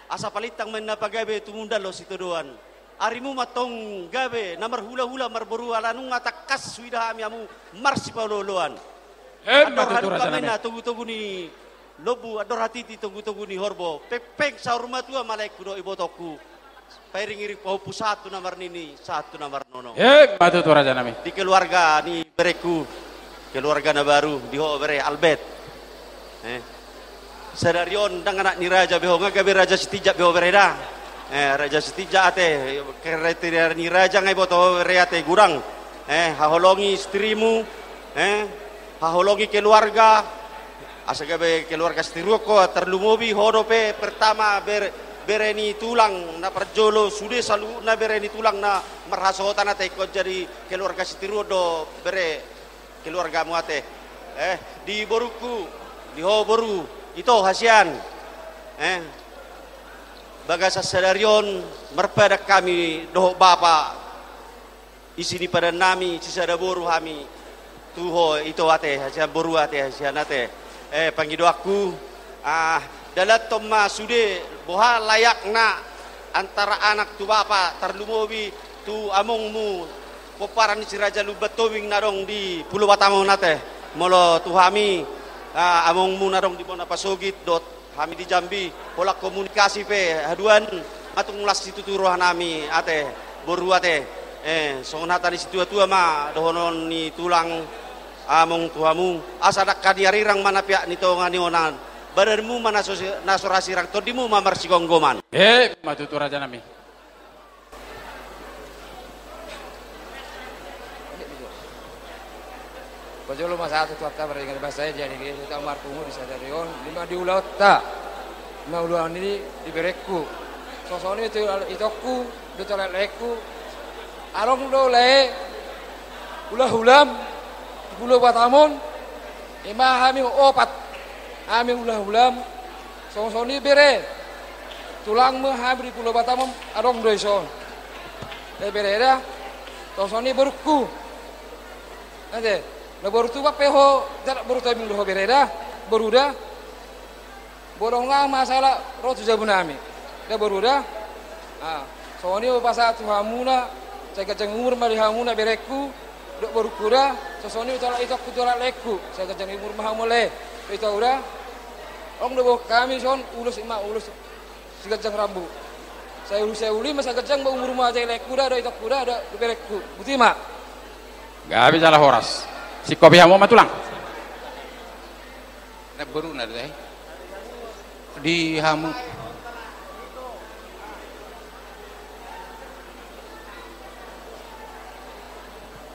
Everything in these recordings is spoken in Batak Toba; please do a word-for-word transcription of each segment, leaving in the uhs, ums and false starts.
Asa palintang ma ninna pagabe tumundalhon sitadoan. Arimu ma antong gabe na marhulahula marboru ala nunga tangkas huida hami hamu marsipaolooloan. Emma tutu, raja nami. Andor halumpang ma ninna togutogu ni lombu, andor hatiti togutogu ni horbo. Pengpeng saur matua ma laengku dohot ibotongku. Pairingiring pahompu sahat tu na marnini, sahat tu na marnono. Emma tutu, raja nami. Di keluarga ni berengku, keluarga na baru, di ho bere Albert. Eh. Sadari on ndang anak ni raja be ho, nga gabe raja Sitinjak be ho bere da. Eh, raja Sitinjak ate, kriteria ni raja nga diboto ho bere ate, godang. Eh, haholongi istrimu, eh, haholongi keluarga, asa gabe keluarga sitiruon ho, tarlumobi ho dope pertama ber-, bere ni tulang na parjolo, sude saluhutna bere ni tulang na marhasohotan ate, ingkon jadi keluarga sitiruon do bere keluargamu ate. Eh, di borungku, di ho boru, ito hasian. Eh, bagasan sadari on marpadan hami dohot bapa, isi ni padan nami, sisada boru hami. Tu ho ito ate, hasian boru ate, hasian ate. Eh, pangidoanku, ah, dalanhon ma sude boha layakna antara anak tu bapa, tarlumobi tu amongmu, pomparan ni Si Raja Lumban Tobing na adong di Pulo Batam on ate. Molo tu hami, ah, amongmu na adong di bona pasogit dohot hami di Jambi, holan komunikasi pe haduan, ma tung las situtu roha nami ate, boru ate. Eh, songon hata ni situatua ma dohonon ni tulang, among tu hamu, asa dangka ni arirang ma na peak ni tonga ni onan, badanmu ma na so, na so ra sirang, tondimu ma marsigomgoman. Emma tutu, raja nami. Pajolo ma sahat tu Tuhanta, maringan basa i, jadi dia hita marpungu di sadari on, ima di ulaonta, ima ulaon ni di berengku. Songon i tu itongku, di tu lae-laengku. Adong do lae hulahulam di Pulo Batam on, ima hami opat. Hami hulahulam, songon i bere. Tulang ma hami di Pulo Batam on, adong do dison. Eh, bere da. Songon i borungku. Ate, na boru Tuban pe ho, jala boru Tobing do ho bere da. Boru da. Boru nga masalah ro tu jabu nami. Da boru da. Ah, songon i hupasahat tu hamuna, sai ganjang umur ma di hamuna berengku, dohot borungku da, songon i tu lae-laengku, tu lae-laengku, sai ganjang umur ma hamu lae. Ito da. Adong do boan hami son, ulos ima, ulos siganjang rambu. Sai uli, sai uli ma sai ganjang ma umurmu ate laengku da, dohot itongku da, dohot berengku. Boti ma. Gabe jala horas. Singkopi hamu ma tulang. Anak boruna do, eh. Di hamu.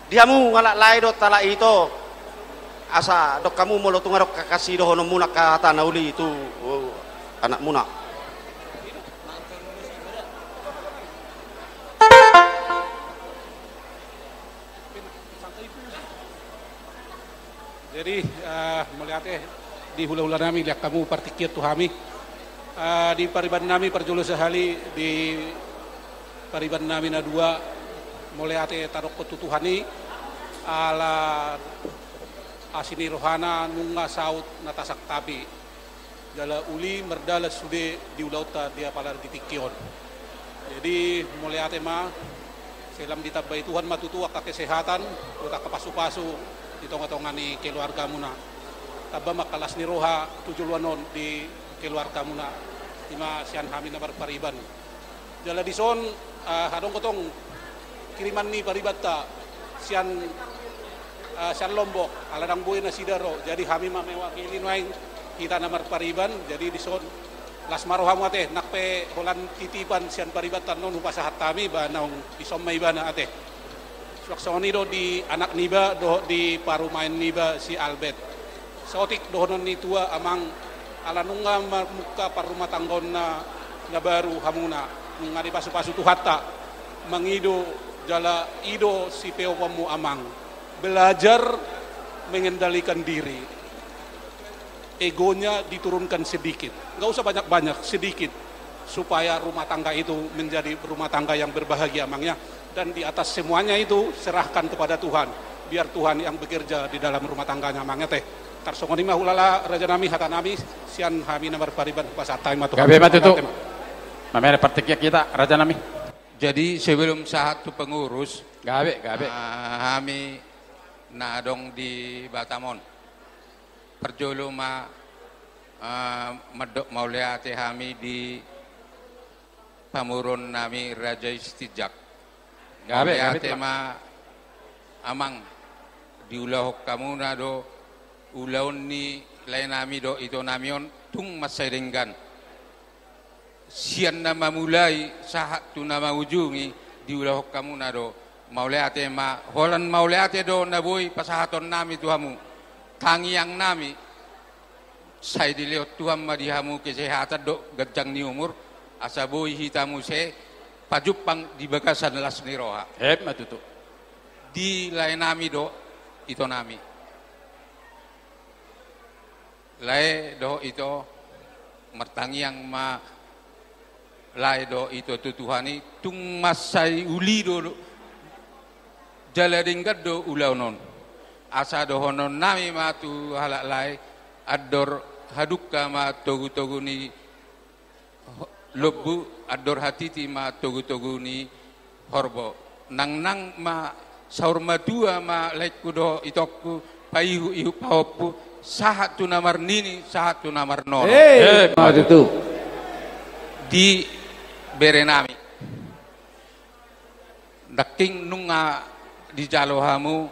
Di hamu halak lae dohot halak ito. Asa dok hamu molo tung adong hasidohononmuna, hata na uli tu, oh, anakmuna. Jadi, eh, mauliate di hulahula nami, lean hamu partingkian tu hami. Eh, di pariban nami parjolo sahali, di pariban nami na dua, mauliate tadokkon tu Tuhan i, ala asi ni rohana nunga saut na tasantapi. Jala uli mardalan sude di ulaonta di apala di tingki on. Jadi, mauliate ma, sai lam ditambai Tuhan ma tutu angka kesehatan, dohot angka pasupasu di tongatonga ni keluargamuna. Tamba ma angka las ni roha tu joloan on di keluargamuna. Ima sian hami na marpariban. Jala dison, eh, adong tong kiriman ni paribanta sian, eh, sian Lombok, ala ndang boi nasida ro. Jadi hami ma mewakili nuaeng hita na marpariban. Jadi dison las ma rohamu ate, nang pe holan titipan sian paribanta annon hupasahat hami, ba naung dison ma ibana ate. Suang songon i do di anak niba dohot di parumaen niba si Albert. Saotik dohonon ni tua amang, ala nunga mamungka parrumatanggaonna na baru hamuna, nunga dipasupasu Tuhanta, mangido jala i do sipeoponmu amang. Belajar mengendalikan diri. Egonya diturunkan sedikit. Nggak usah banyak-banyak, sedikit. Supaya rumah tangga itu menjadi rumah tangga yang berbahagia, Mang, ya. Dan di atas semuanya itu, serahkan kepada Tuhan. Biar Tuhan yang bekerja di dalam rumah tangganya, Mang, ya, teh. Tarsongon i ma hulala raja nami, hata nami, sian hami na marpariban, hupasahat hami ma tu Tuhan. Gabe ma tutu. Mauliate ma. Mamiare partingkian hita, raja nami. Jadi, sebelum sahat tu pengurus, gabe, gabe. Ah, hami na adong di Batam on, parjolo ma, ah, mandok mauliate hami di pamoruon nami Raja Sitinjak. Gabe, gabe. Mauliate ma, amang, diulahon hamuna do ulaon ni lae nami dohot ito nami on tung mansai denggan. Sian na mamulai sahat tu na mangujungi, diulahon hamuna do. Mauliate ma, holan mauliate do na boi pasahaton nami tu hamu. Tangiang nami, sai dilehon Tuhan ma di hamu kesehatan dohot ganjang ni umur, asa boi hita muse pajumpang di bagasan las ni roha. Emma tutu. Di lae nami dohot ito nami. Lae dohot ito, martangiang ma lae dohot ito tu Tuhan i, tung mansai uli do jala denggan do ulaon on. Asa dohonon nami ma tu halak lae, andor hadungka ma togu-togu ni ho-, lombu, andor hatiti ma togu-togu ni horbo. Nangnang ma saur matua ma laengku dohot itongku, paihu-ihu pahompu, sahat tu na marnini, sahat tu na marnono. Eh, eh, ma tutu. Di bere nami. Ndang king nunga dijalo hamu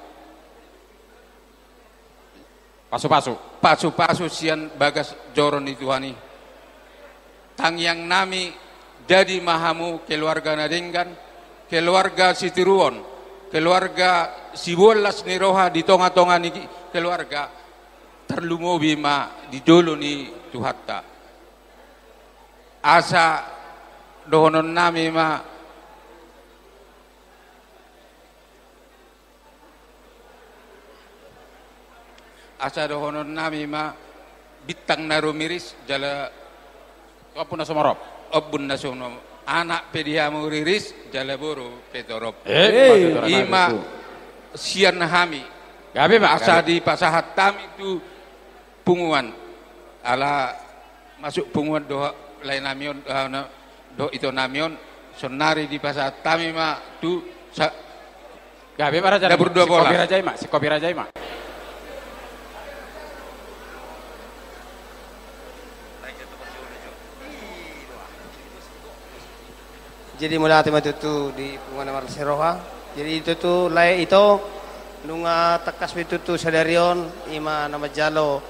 pasu-pasu. Pasu-pasu sian bagas joro ni Tuhan i. Tangiang nami, jadi ma hamu keluarga na denggan, keluarga sitiruon, keluarga siboan las ni roha di tonga-tonga ni keluarga, tarlumobi ma di jolo ni Tuhanta. Asa dohonon nami ma Asa dohonon nami ma bintang na rumiris jala ombun na sumorop. Ombun na sumorop. Anak pe di hamu riris jala boru pe torop. Eh, eh, i ma sian hami. Gabe ma, asa gabe. Dipasahat hami tu punguan. Ala masuk punguan dohot lae nami on, eh, na-, dohot ito nami on, sonari dipasahat hami ma tu sa-, gabe ma raja nami. Dapur dua bolas. Sikopi raja i ma, sikopi raja i ma. Jadi mauliate ma tutu di punguan na marlas ni roha. Jadi tutu lae ito, nunga tangkas be tutu sadari on, i ma na manjalo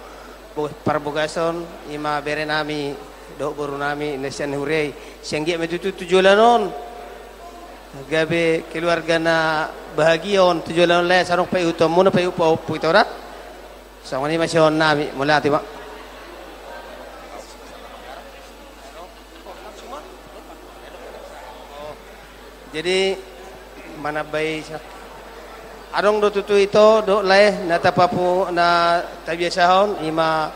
bo-, parbogason, i ma bere nami dohot boru nami na sian huria i. Sai anggiat ma tutu tu joloan on gabe keluarga na bahagia on tu joloan on lae, sai adong paihutonmuna, paihu pahompu ito da. Songon i ma sian nami, mauliate ma. Jadi manambai sa-, adong do tutu ito dohot lae na tapapu-, na tabiasahon, i ma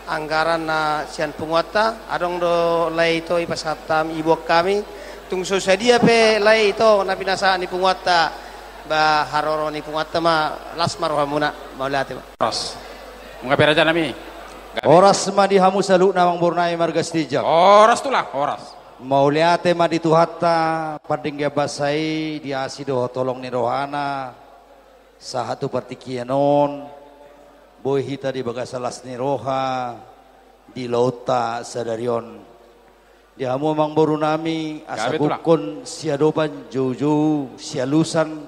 anggaran na sian punguanta, adong do lae ito i pasahat hami, iboan hami, tung so sadia pe lae ito na pinasahat ni punguanta, ba haroro ni punguanta ma, las ma rohamuna, mauliate ma. Horas. Nunga pe raja nami. Gabe. Horas ma di hamu saluhutna amangboru nami marga Sitinjak. Horas tulang, horas. Mauliate ma di Tuhanta, pardenggan basa i, di asi dohot holong ni rohana, sahat tu partingkian on, boi hita di bagasan las ni roha, di ulaonta sadari on. Di hamu amangboru nami, asa gokhon siadopan, joujou sialusan,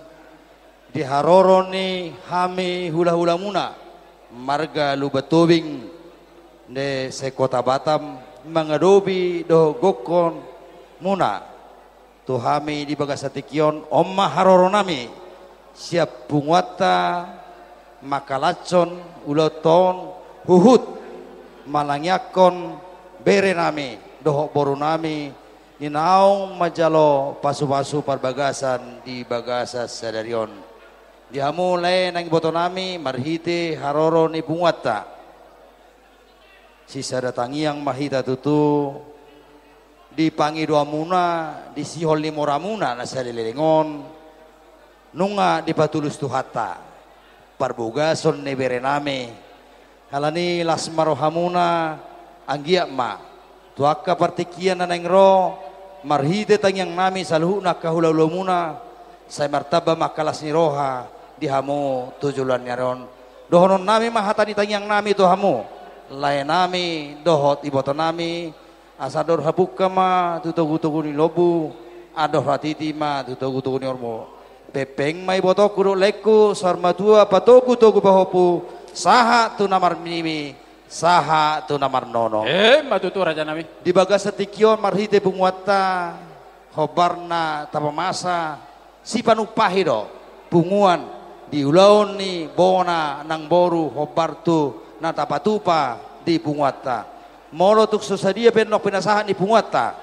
di haroro ni hami hulahulamuna, marga Lumban Tobing, na se-Kota Batam, mangadopi dohot gokhonmuna tu hami di bagasan tingki on, on ma haroro nami sian punguanta, mangkalashon ulaonta on, huhut manangiangkon bere nami dohot boru nami, di naung manjalo pasupasu parbagason di bagasan sadari on. Di hamu lae nang iboto nami, marhite haroro ni punguanta, sisada tangiang ma hita tutu, di pangidoanmuna, di sihol ni moramuna na saleleng on, nunga dipatulus Tuhanta parbagason ni bere nami. Alani las ma rohamuna, anggiat ma tu angka partingkian na naeng ro, Marhite tangiang nami saluhutna angka hulahulamuna, sai martamba ma angka las ni roha di hamu tu joloan ni ari on. Dohonon nami ma hata ni tangiang nami tu hamu, lae nami dohot iboto nami, asa andor hamuka ma tu togutogu ni lombu, andor hatiti ma tu togutogu ni horbo. Pengpeng ma ibotongku dohot laengku, saur matua patogutogu pahompu, sahat tu na marnini, sahat tu na marnono. Emma tutu, raja nami. Di bagasan tingki on marhite punguanta, hombar na tapamasa, sipanumpahi do punguan di ulaon ni bona nang boru, hombar tu na tapatupa di punguanta. Molo tung so sadia pe annon pinasahat ni punguanta,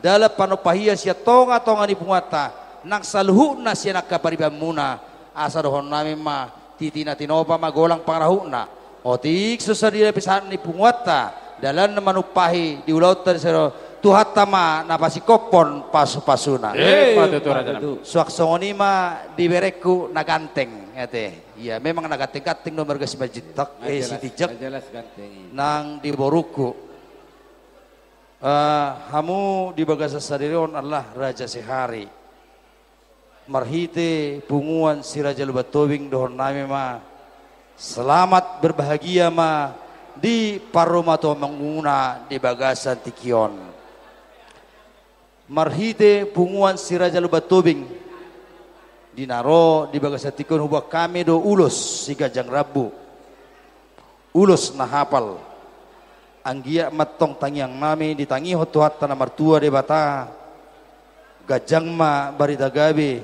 dalan panumpahion sian tongatonga ni punguanta, nang saluhutna sian angka paribanmuna, asa dohonon nami ma, titi na tinopa ma golang pangarahutna. Otik so sadia pinasahat ni punguanta, dalan na manumpahi di ulaonta di sadari on, Tuhanta ma na pasingkophon pasupasuna. Emma tutu, raja nami. Suang songon i ma di berengku na ganteng, ate. Ia, memang na ganteng-ganteng do marga Simanjuntak, eh, Sitinjak. Na jelas ganteng i. Nang di borungku. Eh, hamu di bagasan sadari on adalah raja sehari. Marhite punguan Si Raja Lumban Tobing dohonon nami ma, selamat berbahagia ma di parrumatanggaonmuna di bagasan tingki on. Marhite punguan Si Raja Lumban Tobing, di na ro di bagasan tingki on huboan hami do ulos siganjang rambu, ulos na hapal. Anggiat ma antong tangiang nami ditangihon Tuhanta na martua Debata, ganjang ma barita gabe,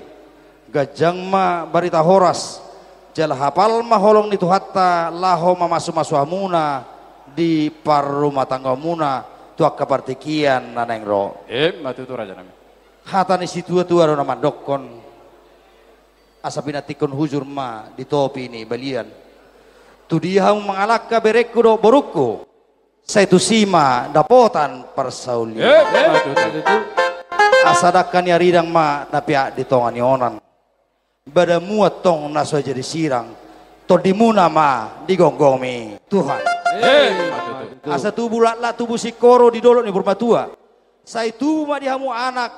ganjang ma barita horas, jala hapal ma holong ni Tuhanta laho mamasumasu hamuna di parrumatanggaonmuna tu angka partingkian na naeng ro. Emma tutu, raja nami. Hata ni situatua do na mandokkon, asa pinantikhon hujur ma di topi ni balian. Tudia hamu mangalangka, berengku dohot borungku, sai tusi ma dapotan parsaulian. Eh, eh, tutu, tutu. Asa dangka ni arirang ma na peak di tonga ni onan. Badanmu antong na so jadi sirang, tondimuna ma digomgomi Tuhan. Eh, tutu. Asa tubu laklak, tubu singkoru di dolok ni boru matua. Sai tubu ma di hamu anak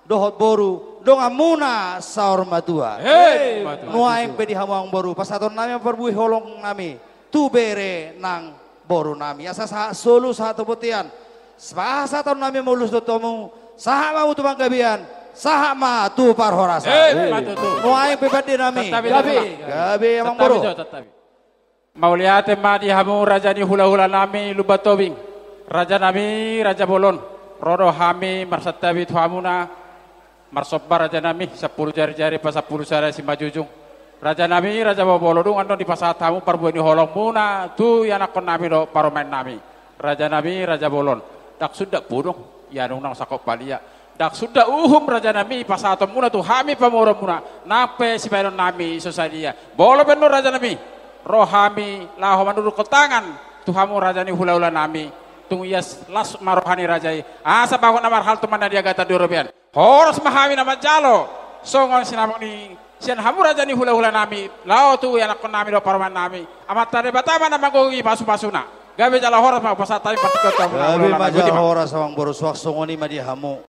dohot boru, donganmuna saur matua. Hei, matua. Nuaeng pe di hamu amangboru, pasahaton nami ma parbue holong nami tu bere nang boru nami. Asa sahat solu, sahat tu bontean. Pasahaton nami ma ulos dohot hamu, sahat ma hamu tu panggabean, sahat ma tu parhorasan. Hei, matua tutu. Nuaeng pe pande nami. Santabi, gabe, santabi. Gabe, amangboru. Santabi jo, santabi. Mauliate ma di hamu raja ni hulahula nami Lumban Tobing, raja nami raja bolon. Ro do hami marsantabi tu hamuna, marsomba raja nami, sampulu jarijari pasampulu sada simanjujung. Raja nami raja bolon, dung annon dipasahat hamu parbue ni holongmuna tu ianakhon nami dohot parumaen nami. Raja nami raja bolon, ndang sundat pudung, ia nungnang sangkot palia. Ndang sundat uhum raja nami pasahatonmuna tu hami pamoruonmuna, nang pe sibahenon nami so sadia. Molo pe annon raja nami, ro hami laho manurdukhon tangan tu hamu raja ni hulahula nami, tung ias las ma roha ni raja i, asa bagot na marhalto ma na niagatan di robean. Horas ma hami na manjalo songon sinamot ni sian hamu raja ni hulahula nami, laho tu ianakhon nami dohot parumaen nami. Amanta Debata ma na manggohi pasupasuna. Gabe jala horas ma, pasahat hami partingkian tu hamu. Gabe ma jala horas, amangboru, suang songon i ma di hamu.